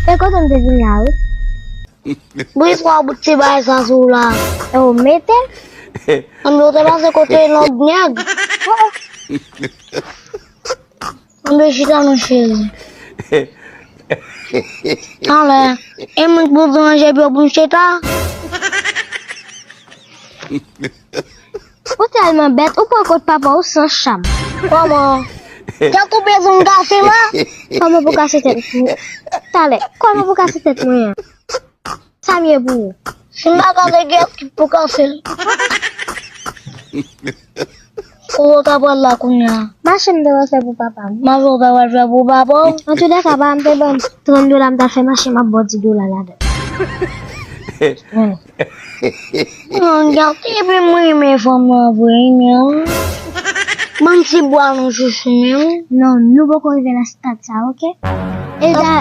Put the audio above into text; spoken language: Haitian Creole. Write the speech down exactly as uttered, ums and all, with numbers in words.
E kote m te vin la, wi? Bri twa bout ti bagay sa sou la. E w mete? Ann, yo te pase kote long nèg. Ann, chita non, cheri. Talè, e moun k pou ranje pye w pou m chita? Ou tèlman bèt, ou pran kot papa w san cham. Kòman? Jan tou bezwen m kase la? Kòman pou kase tèt mwen? Talè, kòman pou kase tèt mwen an? Sa m ye pou ou? Si m pa kase, kiyès ki pou kase l? Kote w ta pral la kounye a? Mache m te pral fè pou papa m. Mache w ta pral fè pou papa w? Antoulèka, papa m te ban m trant dola, m ta fè mache, m ap ba w di dola ladan. Mwen gate epi m renmen fanm nan vre, men. Ban m ti bwa non chouchou, men. Non, nou poko rive nan stad sa, oke? E da,